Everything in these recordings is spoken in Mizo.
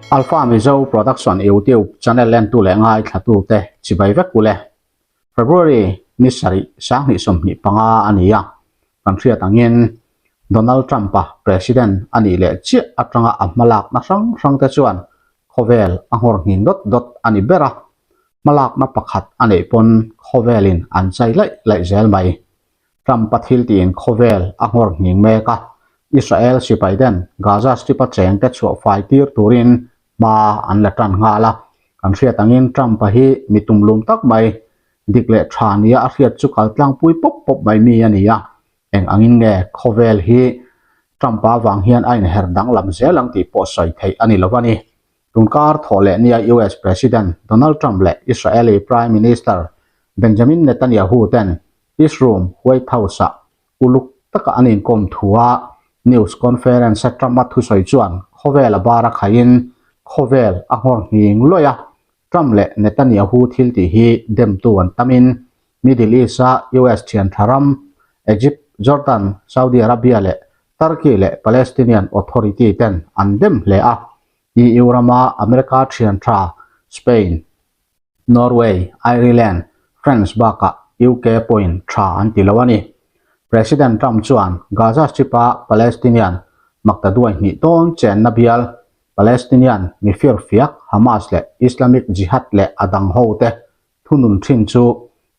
Alpha Mizo Production YouTube channel lentu leh ngaithlatute chibai vek ule. February ni sarih 2025 a ni a, kan hriat angin Donald Trump-a President a nih leh chiah atanga a hmalakna hrang hrangte chuan khawvel a nghawr nghing dawt dawt a ni ber a, hmalakna pakhat a neih pawn khawvelin an chai laih laih zel mai. Trump-a thil tiin khawvel a nghawr nghing mek a, Israel sipai ten Gaza Strip-a chengte chhuah fai tir turin hma an la tan nghal a. Kan hriat angin Trump-a hi mi tumlum tak mai, dik leh tha nia a hriat chu kal tlangpui pawp pawp mai mi a ni a. Eng angin nge khawvel hi Trump-a vang hian a inher danglam zel ang tih pawh sawi theih a ni lo a ni. Tunkar thawh leh nia US President Donald Trump leh Israeli Prime Minister Benjamin Netanyahu ten East Room, White House-ah uluk taka an inkawm thu a, news conference-a Trump-a thusawi chuan khawvel a bar a khaihin khawvel a nghawr nghing lawih a, Trump leh Netanyahu thil tih hi demtu an tamin Middle East-a US thian tha ram Egypt, Jordan, Saudi Arabia leh Turkey leh Palestinian Authority ten an dem hle a, EU rama America thian tha Spain, Norway, Ireland, France bakah UK pawhin tha an ti lo a ni. President Trump chuan Gaza Strip-a Palestinian maktaduai hnih dawn chenna bial Palestinian mifirfiak Hamas leh Islamic Jihad leh a dang hote thunun thin chu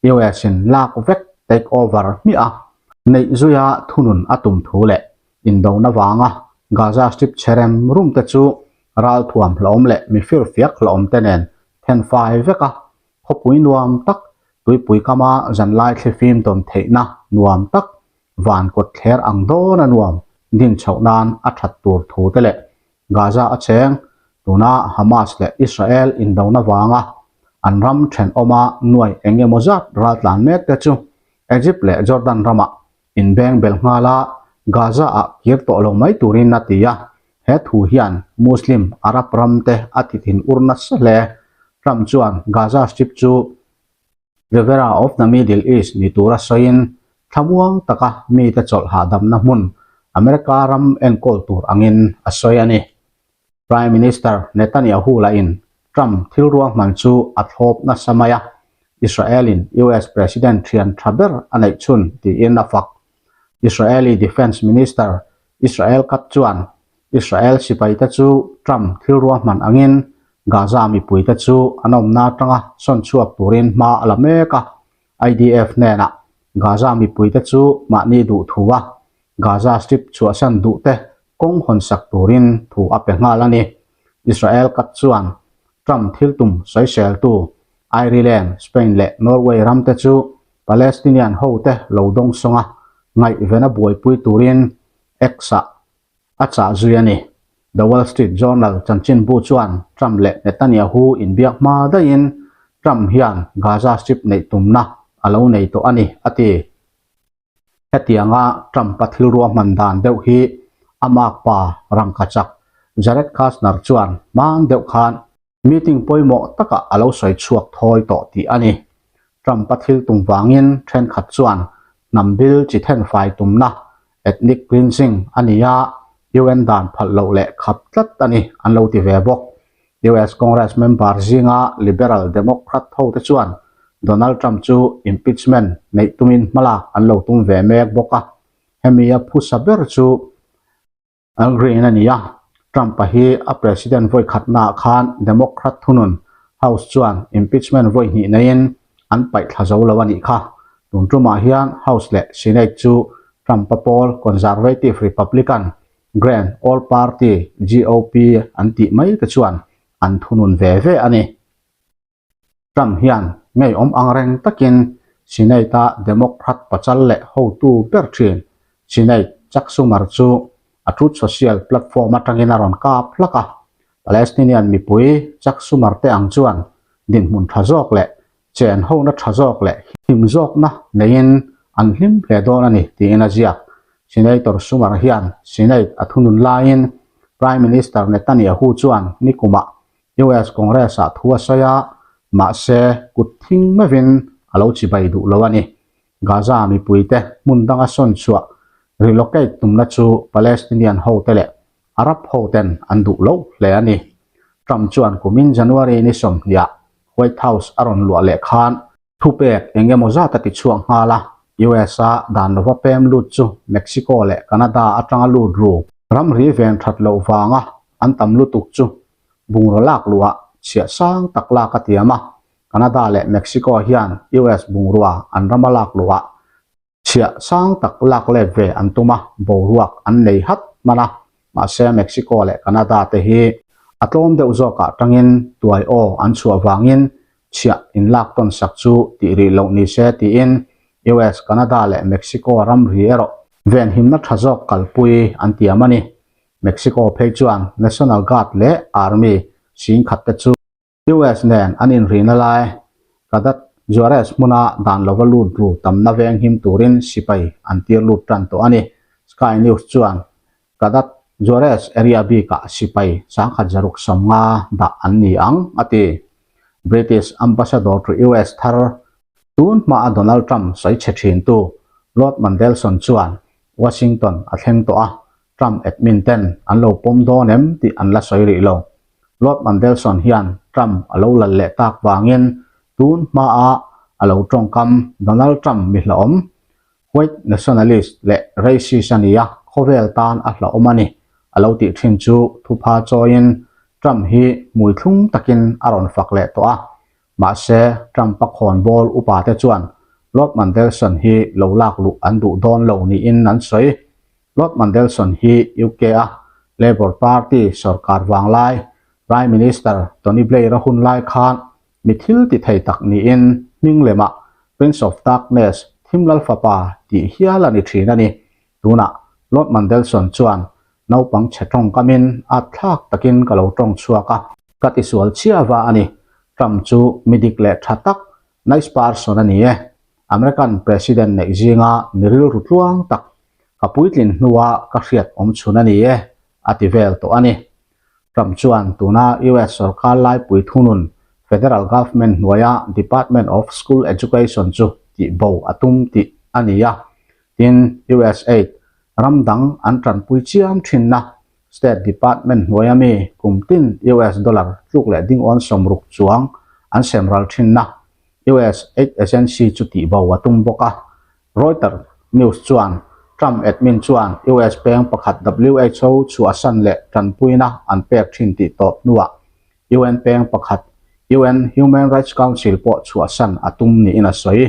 US-in lak vek, take over, hmiah a, neih zuia thunun a tum thu leh indona vanga Gaza Strip chhe rem rum te chu ralthuam hlawm leh mifirfiak hlawm te nen then fai vek a, khawpui nuam tak, tuipui kama zanlai thlifim dawn theihna nuam tak, van kawt thler ang dawna nuam din chhoh nan a that tur thu te leh Gaza a cheng, tuna Hamas leh Israel indona vanga an ram thenawma nuai eng emaw zat raltlan mek te chu Egypt leh Jordan ramah inbeng bel nghal a, Gaza-ah kir tawh lo mai turin a ti a, he thu hian Muslim Arab ram te a ti thin ur nasa hle. Trump chuan Gaza Strip chu Riviera of the Middle East ni tura sawiin thlamuang taka mite chawlh hahdamna hmun America ram enkawl tur angin a sawi a ni. Prime Minister Netanyahu lahin Trump thil ruahman chu a thlawp nasa mai a, Israel-in US President thian tha ber a neih chhun tiin a fak. Israeli Defence Minister Israel Katz chuan Israel sipaite chu Trump thil ruahman angin Gaza mipuite chu an awmna atanga sawn chhuak turin hma a la mek a, IDF hnenah Gaza mipuite chu mahni duh thu a Gaza Strip chhuahsan duhte kawng hawnsak turin thu a pe nghal a ni. Israel Katz chuan Trump thil tum sawiseltu Ireland, Spain leh Norway ramte chu Palestinian hote lo dawngsawng a ngaihven a buaipui turin X-ah a chah zui a ni. The Wall Street Journal chanchinbu chuan Trump leh Netanyahu inbiak hma daihin Trump hian Gaza Strip neih tumna a lo nei tawh a ni, a ti. Hetianga Trump-a thil ruahman dan deuh hi a makpa rangkachak Jared Kushner chuan hman deuh khan meeting pawimawh takah a lo sawi chhuak thawi tawh tih a ni. Trump-a thil tum vangin thenkhat chuan hnam bil chi thenfai tumna, ethnic cleansing, a ni a, UN dan phalh loh leh khap tlat a ni an lo ti ve bawk. US Congress member zinga Liberal Democrat hote chuan Donald Trump chu impeachment neih tumin hmalak an lo tum ve mek bawk a, hemi a phusa ber chu Al Green a ni a. Trump-a hi a president vawi khatnaah khan Democrat thunun House chuan impeachment vawi hnih neiin an paih thla zo lo a nih kha. Tun tumah hian House leh Senate chu Trump-a pawl Conservative Republican Grand Old Party, GOP, an tih mai te chuan an thunun ve ve a ni. Trump hian ngeiawm angreng takin Senate-a Democrat pachal leh hotu ber thin Senate Chuck Schumer chu a Truth Social platform atangin a rawn kap hlak a. Palestinian mipui Chuck Schumer te ang chuan dinhmun tha zawk leh chen hona tha zawk leh him zawkna neiin an hlim hle dawn a ni tiin a ziak. Senator Schumer hian Senate a thunun laiin Prime Minister Netanyahu chuan nikumah US Congress-ah thu a sawi a, mahse kut thing meuhin a lo chibai duh lo a ni. Gaza mipuite hmun danga sawn chhuah, relocate, tumna chu Palestinian hote leh Arab hoten an duh lo hle a ni. Trump chuan kumin January ni sawmhniah White House a rawn luah leh khan thupek eng emaw zat a tichhuak nghal a, US-a dan lova pem lut chu Mexico leh Canada atanga lut ru ramri ven that loh vanga an tam lutuk chu bungraw lak luhah chhiah sang tak lak a tiam a, Canada leh Mexico hian US bungrua an rama lak luhah Chhiah sang tak lak let ve an tum a, boruak an nei hat hman a, mahse Mexico leh Canada te hi a tlawm deuh zawkah tangin tuai aw an chhuah vangin chhiah inlak tawn sak chu tih rih loh ni se tiin US, Canada leh Mexico ramri erawh venhimna tha zawk kalpui an tiam a ni. Mexico phei chuan National Guard leh Army singkhat te chu US nen an inrihna lai Kadat Juarez hmuna dan lova lut ru tamna veng him turin sipai an tir lut tan tawh a ni. Sky News chuan Kadat Juarez area bikah sipai sangkhat zaruk sawmnga dah an ni ang, a ti. British Ambassador to US thar tun hmaa Donald Trump sawi chhe thintu Lord Mandelson chuan Washington a thleng tawh a, Trump admin ten an lo pawm dawn em tih an la sawi rih lo. Lord Mandelson hian Trump a lo lal leh tak vangin tun hmaa a lo tawngkam Donald Trump mi hlauhawm, white nationalist leh racist a nia, khawvel tan a hlauhawm a ni a lo tih thin chu thupha chawiin Trump hi hmui thlung takin a rawn fak leh tawh a. Mahse, Trump-a khawnbawl upate chuan Lord Mandelson hi lo lak luh an duh dawn lo niin an sawi. Lord Mandelson hi UK-a Labour Party sorkar vanglai Prime Minister Tony Blair-a hun lai khan mi thil ti thei tak niin hming lemah Prince of Darkness, Thim Lal Fapa, tih hial a ni thin a ni. Tunah Lord Mandelson chuan naupang chhe tawngkamin at thlak takin ka lo tawng chhuak a, ka tisual chhiava a ni. Trump chu mi dik leh tha tak, nice person a ni e. American President neih zinga mi rilru tluang tak, ka puitlin hnua ka hriat awm chhun a ni e, a ti vel tawh a ni. Trump chuan tuna US sorkar laipui thunun Federal Government hnuaia Department of School Education chu tihbo a tum tih a ni a, tin USAID ram dang an tanpui chiam thinna State Department hnuaia mi kum tin US dollar tluk leh dingawn 60 chuang an sem ral thinna US Aid Agency chu tihbo a tum bawk a. Reuters News chuan Trump admin chuan US peng pakhat WHO chhuahsan leh tanpuina an pek thin tih tawp hnuah UN peng pakhat UN Human Rights Council pawh chhuahsan a tum niin a sawi.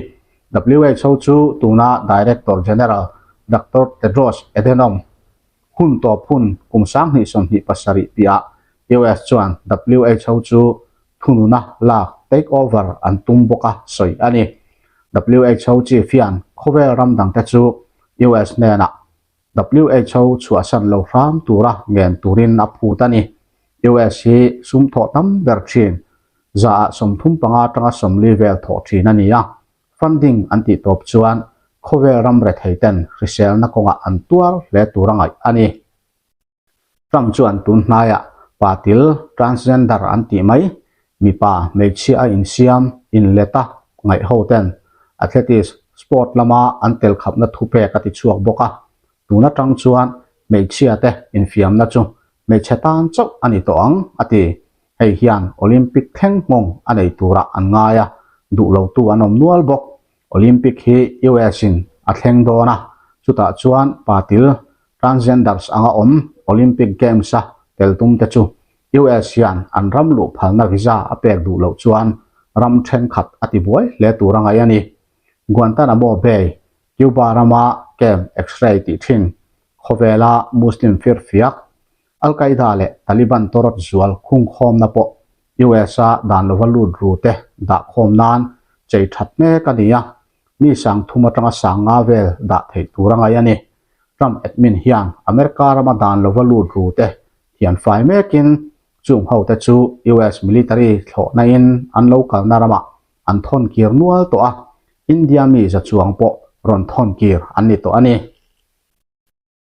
WHO chu tuna Director General Doctor Tedros Adhanom hun tawp hun kum 2027 piahah US chuan WHO chu thununa lak, take over, an tum bawk a sawi a ni. WHO chief hian khawvel ram dangte chu US hnenah WHO chhuahsan lo hram tura ngen turin a phut a ni. US hi sum thawh tam ber thin, zaah 35 atanga 40 vel thawh thin a ni a. Funding an tih tawp chuan khawvel ram rethei ten hriselna kawngah an tuar hle tur a ngaih a ni. Trump chuan tun hnaiah patil, transgender an tih mai, mipa hmeichhia a insiam, inlet a ngaih ho ten athletics sport lama an tel khapna thupek a ti chhuak bawk a. Tun atang chuan hmeichhia te infiamna chu hmeichhe tan chauh a ni tawh ang a ti. Hei hian Olympic thleng nghawng a nei turah an ngai a, duh lotu an awm nual bawk. Olympic hi US in a thleng dawn a, chutah chuan patil, transgenders anga awm Olympic Games a tel tum te chu US hian an ram luh phalna visa a pek duh loh chuan ram thenkhat a ti buai hle tur a ngaih a ni. Guantanamo Bay, Cuba rama camp X-ray tih thin khawvela Muslim firfiak Al-Qaeda leh Taliban tawrawt zual khungkhawmna pawh US-a dan lova lut ru te dah khawm nan chei that mek a ni a, mi 3000 atanga 5000 vel dah theih tur a ngaih a ni. Trump admin hian America rama dan lova lut ru te thian fai mekin chung ho te chu US military thlawhna in an lo kalna ramah an thawn kir nual tawh a, India mi za chuang pawh rawn thawn kir an ni tawh a ni.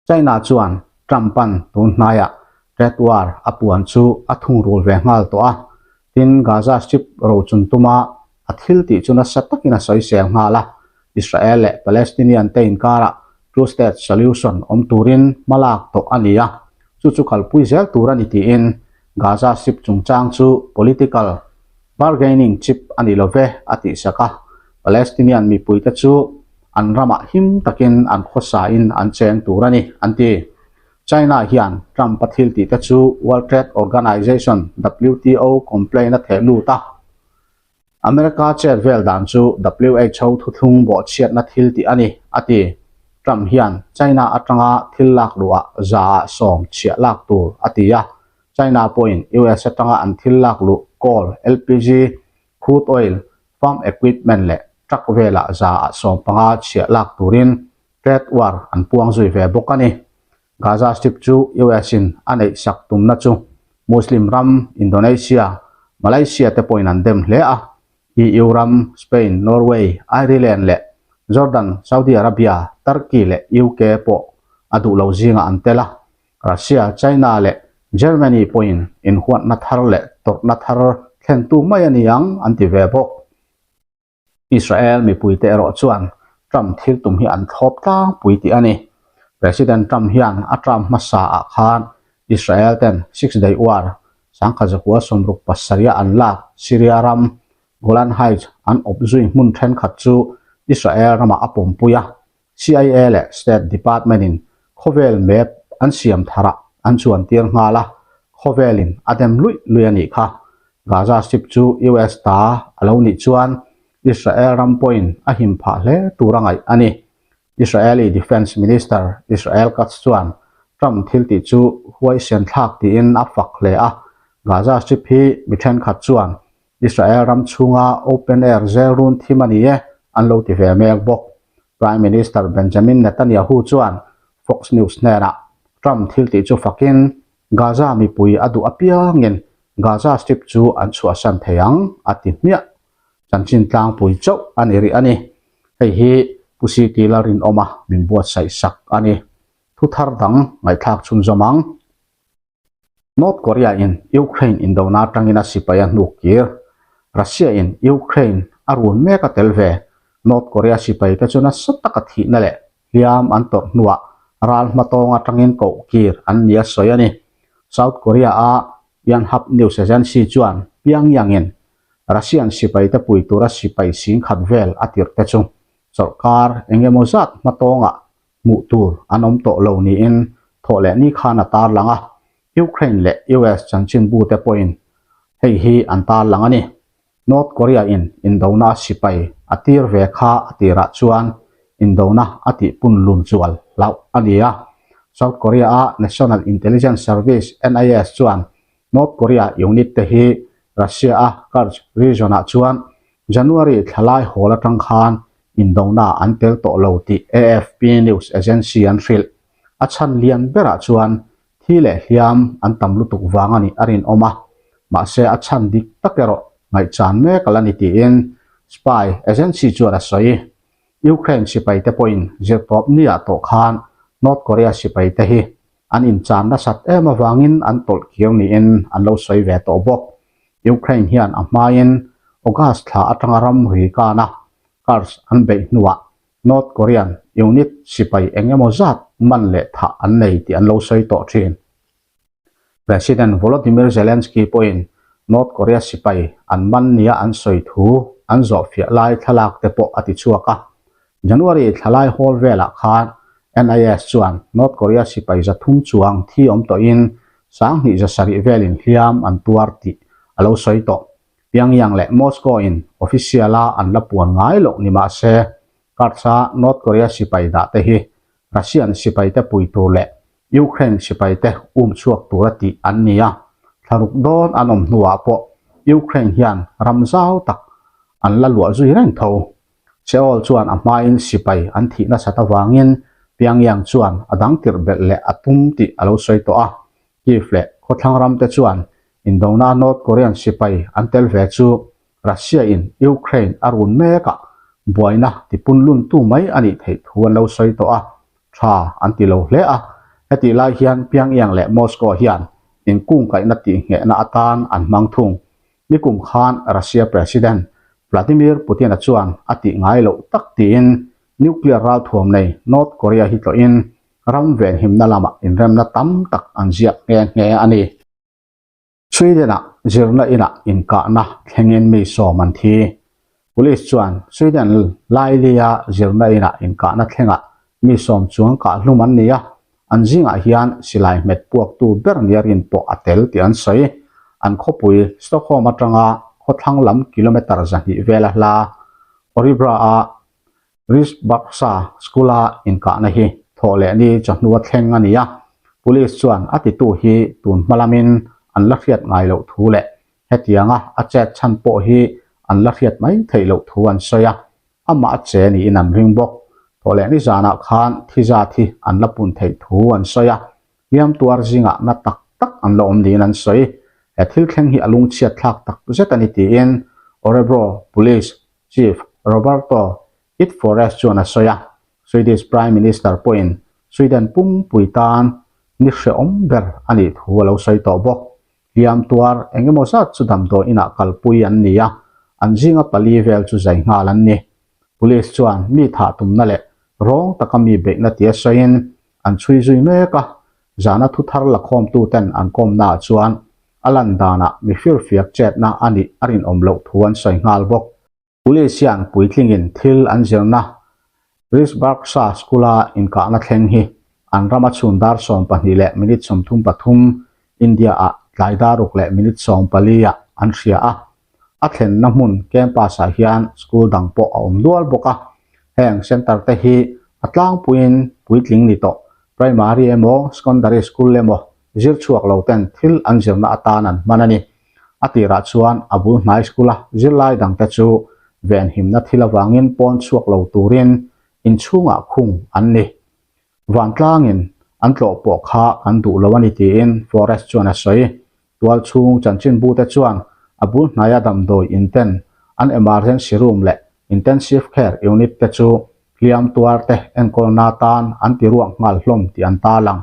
China chuan Trump-a'n tun hnaiah trade war a puan chu a thungrul ve nghal tawh a, tin Gaza Strip rochun tuma a thil tih chu nasa takin a sawisel nghal a, Israel leh Palestinian te inkarah two state solution awm turin hmalak tawh a ni a, chu chu kalpui zel tur a ni tiin. Gaza Strip chungchang chu political bargaining chip a ni lo ve a tihsak a, Palestinian mipuite chu an ramah him takin an khawsain an cheng tur a ni, an ti. China hian Trump-a thil tihte chu World Trade Organization, WTO, complaint a theh lut a. America chet vel dan chu WHO thuthlung bawhchhiatna thil tih a ni, a ti. Trump hian China atanga thil lak luhah zaah sawm chhiah lak tur a ti a. China pawhin US atanga an thil lak luh coal, LPG, crude oil, farm equipment leh truck velah zaah 15 chhiah lak turin trade war an puang zui ve bawk a ni. Gaza Strip chu US in a neih sak tumna chu Muslim ram Indonesia, Malaysia te pawhin an dem hle a. EU ram Spain, Norway, Ireland leh Jordan, Saudi Arabia, Turkey leh UK pawh a duh lo zingah an tel a. Russia, China leh Germany pawhin inhuatna thar leh tawrhna thar thlentu mai a ni ang an ti ve bawk. Israel mipuite erawh chuan Trump thil tum hi an thlawp tlangpui tih a ni. President Trump hian a term hmasa ah khan Israel ten Six Day War, 1967 a an lak Syria ram Golan Heights an awp zui hmun thenkhat chu Israel ramah a pawmpui a, CIA leh State Department in khawvel map an siam tharah an chuan tir nghal a, khawvelin a dem luih luih a nih kha. Gaza Strip chu US ta a lo nih chuan Israel ram pawhin a him phah hle tur a ngaih a ni. Israeli Defence Minister Israel Katz chuan Trump thil tih chu huaisen thlak tiin a fak hle a, Gaza Strip hi mi thenkhat chuan Israel ram chhunga open air zel run thim a ni e, an lo ti ve mek bawk. Prime Minister Benjamin Netanyahu chuan Fox News hnenah Trump thil tih chu fakin Gaza mipui a duh apiangin Gaza Strip chu an chhuahsan thei ang, a ti hmiah. Chanchin tlangpui chauh a ni rih a ni. Hei hi Pu CT Lalrinawma min buatsaih sak a ni. Thu thar dang ngaihthlak chhunzawm ang. North Korea in Ukraine indona atangin a sipai a hnuk kir. Russia in Ukraine a run mek a tel ve. North Korea sipai te chu nasa taka thihna leh hliam an tawrh hnuah ral hmatawng atangin koh kir an ni a sawi a ni. South Korea a Yonhap News Agency chuan Pyongyang in Russian sipai te pui tura sipai singkhat vel a tirh te chu chawlhkar engemaw zat hmatawngah hmuh tur an awm tawh lo niin thawh leh ni khan a tarlang a, Ukraine leh US chanchinbute pawhin hei hi an tarlang a ni. North Korea in indona sipai a tir ve kha a tirah chuan indona a tihpun lun zual hlauh a ni a. South Korea-a National Intelligence Service, NIS, chuan North Korea unit te hi Russia-a Kursk region-ah chuan January thlalai hawl atang khan indona an tel tawh lo tih AFP news agency an hrilh. A chhan lian berah chuan thi leh hliam an tam lutuk vang a nih a rinawm a, mahse a chhan dik tak erawh ngaihchan mek a la ni tiin spy agency chuan a sawi. Ukraine sipaite pawhin zirtawp niah tawh khan North Korea sipaite hi An inchan nasat em avangin an tawlh kir niin an lo sawi ve tawh bawk. Ukraine hian a hmain August thla atanga ramri kana Kursk an beih hnuah North Korean unit sipai eng emaw zat man leh thah an nei tih an lo sawi tawh thin. President Volodymyr Zelensky pawhin North Korea sipai an man nia an sawi thu an zawhfiah lai thlalak te pawh a tichhuak a. January thlalai hawl velah khan NIS chuan North Korea sipai 300 chuang thi awm tawhin 2700 velin hliam an tuar tih a lo sawi tawh. Pyongyang leh Moscow-in official-a an la puan ngai loh ni mah se, Kursk-a North Korea sipai dah te hi Russian sipaite pui tur leh Ukraine sipaite um chhuak tura tih an ni a, thlaruk dawn an awm hnuah pawh Ukraine hian ram zau tak an la luah zui reng tho. Seoul chuan a hmain sipai an thih nasat avangin Pyongyang chuan a dang tirh belh leh a tum tih a lo sawi tawh a. Kyiv leh khawthlang ramte chuan indona North Korean sipai an tel ve chu Russia in Ukraine a run mekah buaina tipunluntu mai a nih theih thu an lo sawi tawh a, tha an ti lo hle a. Hetih lai hian Pyongyang leh Moscow hian inkungkaihna tihnghehna atan an hmang thung. Nikum khan Russia President Vladimir Putin-a chuan a tih ngai loh tak tiin nuclear ralthuam nei North Korea hi tlawhin ram venhimna lamah inremna tam tak an ziak nghe nghe a ni. Sweden-ah zirna inah inkahna thlengin mi sawm an thi. Police chuan Sweden Lailia zirna inah inkahna thlengah mi sawm chuang kahhlum an ni a, an zingah hian silai hmet puaktu ber nia rin pawh a tel tih an sawi. An khawpui Stockholm atanga khawthlang lam kilometre 200 vela hla Orebra-a Risbaksa School-a inkahna hi thawh leh ni chawhnu a thleng a ni a, Police chuan a titu hi tun hma lamin an la hriat ngai loh thu leh hetianga a chet chhan pawh hi an la hriat mai theih loh thu an sawi a, amah a che niin an ring bawk. Thawh leh ni zanah khan thi zat hi an la pun theih thu an sawi a, hliam tuar zingah na tak tak an la awm niin an sawi. He thil thleng hi a lungchhiat thlak tak zet a ni tiin Orebro Police Chief Roberto Itfores chuan a sawi a, Swedish Prime Minister pawhin Sweden pumpui tan ni hrehawm ber a nih thu a lo sawi tawh bawk. Hliam tuar eng emaw zat chu damdawi inah kalpui an ni a, an zinga pali vel chu zai nghal an ni. Police chuan mi thah tumna leh rawng taka mi beihna tia sawiin an chhui zui mek a, zana thu thar lakhawmtuten an kawmnaah chuan a lan danah mi firfiak chetna a nih a rinawm loh thu an sawi nghal bawk. Police hian puitlingin thil an zirna Risbergsa School-a inkahna thleng hi an rama chhun dar 12 leh minute 33 India-ah tlai dar ruk leh minute 14-ah an hria a. A thlenna hmun campus-ah hian school dang pawh a awm nual bawk a. Heng centre te hi a tlangpuiin puitling ni tawh primary emaw secondary school emaw zir chhuak lo ten thil an zirna atan an hman a ni. A tirah chuan a bul hnai school-a zirlai dangte chu venhimna thil avangin pawn chhuak lo turin inchhungah khung an ni. Vantlangin an tlawh pawh kha kan duh lo a ni tiin Forest chuan a sawi. Tual chhung chanchinbute chuan a bul hnaia damdawi in ten an emergency room leh intensive care unit te chu hliam tuar te enkawlna tan an ti ruak nghal hlawm tih an tarlang.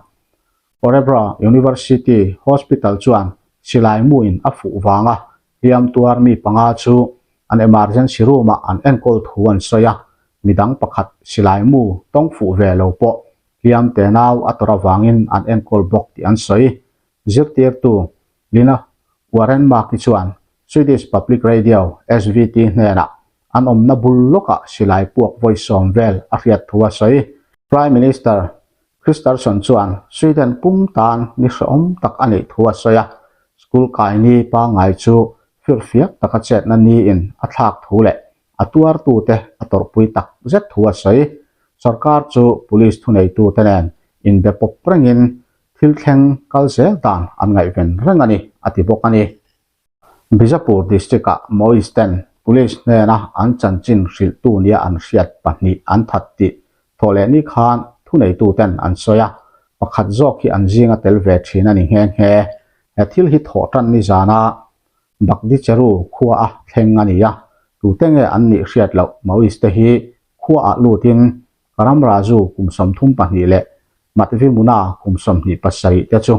Orebro University Hospital chuan silai muin a fuh vanga hliam tuar mi panga chu an emergency room-ah an enkawl thu an sawi a, midang pakhat silai mu tawng fuh ve lo pawh hliam tenau a tawrh avangin an enkawl bawk tih an sawi. Zirtirtu Lina Warrenmark-i chuan Swedish Public Radio, SVT, hnenah an awmna bul lawkah silai puak vawi sawm vel a hriat thu a sawi. Prime Minister Kristersson chuan Sweden pum tan ni hrehawm tak a nih thu a sawi a, school kai ni pangngai chu firfiak taka chetna niin a thlak thu leh a tuartute a tawrhpui tak zet thu a sawi. Sorkar chu police thuneitute nen inbe pawp rengin thil thleng kal zel dan an ngaihven reng a ni, a ti bawk a ni. Bijapur District-ah Maoist ten Police hnena an chanchin hrilhtu nia an hriat pahnih an that tih thawhleh ni khan thuneituten an sawi a, pakhat zawk hi an zinga tel ve thin a ni nghe nghe. He thil hi thawh tan ni zana Bagdicheru khua a thleng a ni a, tute nge an nih hriat loh Maoist te hi khuaah lutin Karam Raju kum 32 leh Madhvi Muna kum 27 te chu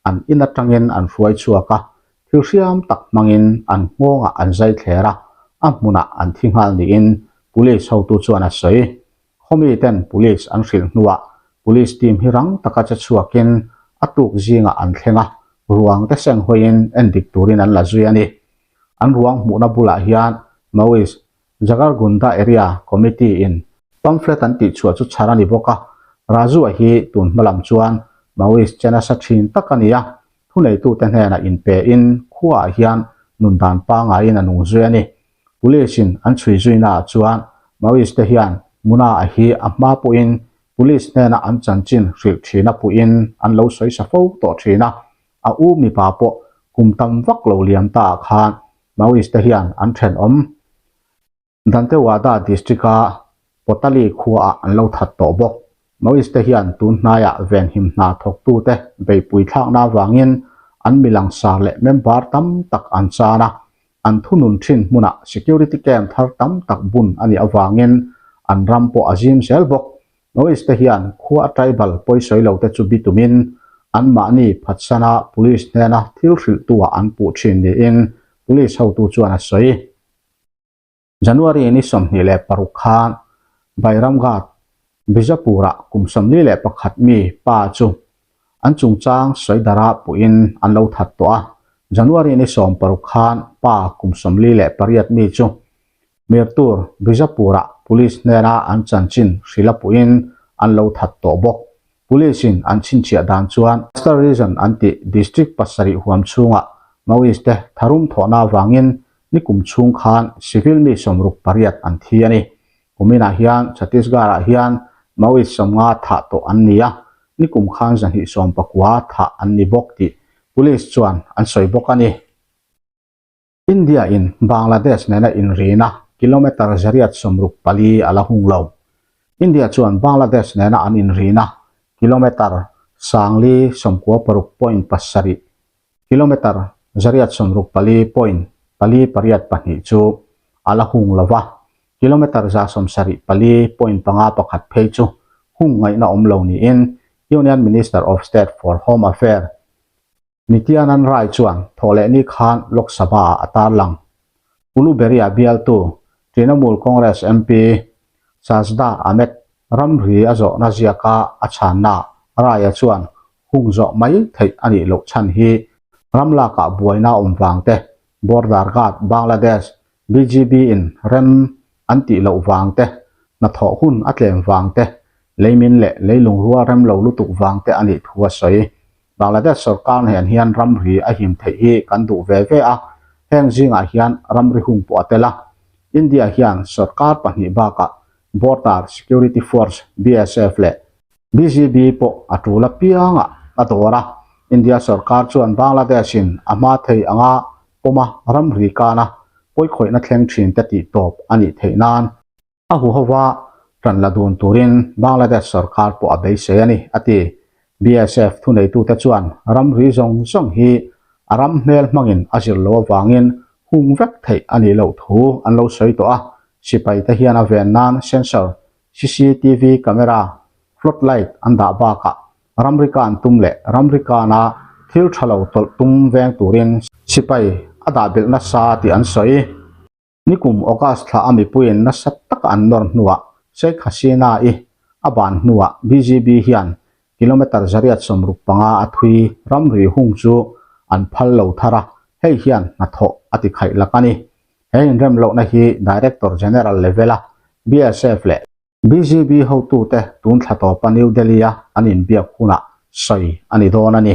an in atangin an hruai chhuak a, thil hriam tak hmangin an nghawngah an zai thler a, a hmunah an thi nghal niin Police hotu chuan a sawi. Khawmi ten Police an hrilh hnuah Police team hi rang taka che chhuakin a tuk zingah an thleng a, ruang te seng hawiin endik turin an la zui a ni. An ruang hmuhna bulah hian Maoist Jagargunda Area Committee in pamphlet an tih chhuah chu chhar a ni bawk a, Raju-a hi tun hma lam chuan Maoist che nasa thin tak a ni a, thuneitute hnenah inpe in khuaah hian nun dan pangaiin a nung zui a ni. Police in an chhui zuinaah chuan Maoist te hian Muna-a hi a hma pawhin Police hnena an chanchin hrilh thin a puhin an lo sawi sa fo tawh thin a, a u mipa pawh kum tam vak lo liam ta ah khan Maoist te hian an thenawm Dantewada district-a Potali khuaah an lo that tawh bawk. Maoist te hian tun hnaiah venhim hna thawktute beihpui thlakna avangin an mi langsar leh member tam tak an chan a, an thunun thin hmunah security camp thar tam tak bun a nih avangin an ram pawh a zim zel bawk. Maoist te hian khua tribal pawisawi lo te chu bitumin anmahni phatsana police hnena thil hrilhtuah an puh thin niin police hotu chuan a sawi. January ni 26 khan Bairamghat, Bijapur-ah kum 41 mi pa chu an chungchang sawi dara puhin an lo that tawh a. January ni 16 khan pa kum 48 mi chu Mirtur, Bijapur-ah Police hnena an chanchin hrilh a puhin an lo that tawh bawk. Police-in an chhinchhiah dan chuan Bastar Region an tih District pasarih huam chhungah Maoist te tharum thawhna avangin nikum chhung khan civil mi 68 an thi a ni. Kuminah hian Chhattisgarh-ah hian Maoist 50 thah tawh an ni a, nikum khan 219 thah an ni bawk tih Police chuan an sawi bawk a ni. India in Bangladesh nena inrina kilometre 864 a la hung lo. India chuan Bangladesh nena an inrina kilometre 596.7, kilometre 864.482 chu a la hung lo va, kilometre 174.51 phei chu hung ngaihna awm lo niin Union Minister of State for Home Affairs Nityanand Rai chuan thawhlehni khan Lok Sabha-ah a tarlang. Uluberia bialtu Trinamool Congress MP Sajda Ahmed ramri a zawhna ziaka a chhanna Rai-a chuan hung zawh mai theih a nih loh chhan hi ram lakah buaina awm vang te, Border Guard Bangladesh, BGB, in rem an tih loh vang te, hnathawh hun a tlem vang te, leimin leh leilung rual rem lo lutuk vang te a nih thu a sawi. Bangladesh sorkar hnen hian ramri a him theih hi kan duh ve ve a, heng zingah hian ramri hung pawh a tel a. India hian sorkar pahnih bakah Border Security Force, BSF, leh BGB pawh a tul apiangah a dawr a. India sorkar chuan Bangladesh-in a hma thei anga pawma ramri kana pawikhawihna thleng thin te tih tawp a nih theih nan A huhova ṭan la dun turin Bangladesh sorkar pawh a beisei a ni, a ti. BSF thuneitute chuan ramri zawng zawng hi a ram hmel hmangin a zir loh avangin hung vek theih a nih loh thu an lo sawi tawh a, sipaite hian a ven nan sensor, CCTV camera, flood light an dah bakah ramri kan tum leh ramri kana thil ṭha lo tawlh tum veng turin sipai a dah belh nasa tih an sawi. Nikum August thla a mipuiin nasa taka an nawr hnuah Sheikh Hasina-i a ban hnuah BGB hian kilometre 865 a thui ramri hung chu an phal lo thar a, hei hian hnathawh a ti khaih lak a ni. He inrem lohna hi Director General level-a BSF leh BGB hotute tun thla tawpa New Delhi-a an inbiak hunah sawi a ni dawn a ni.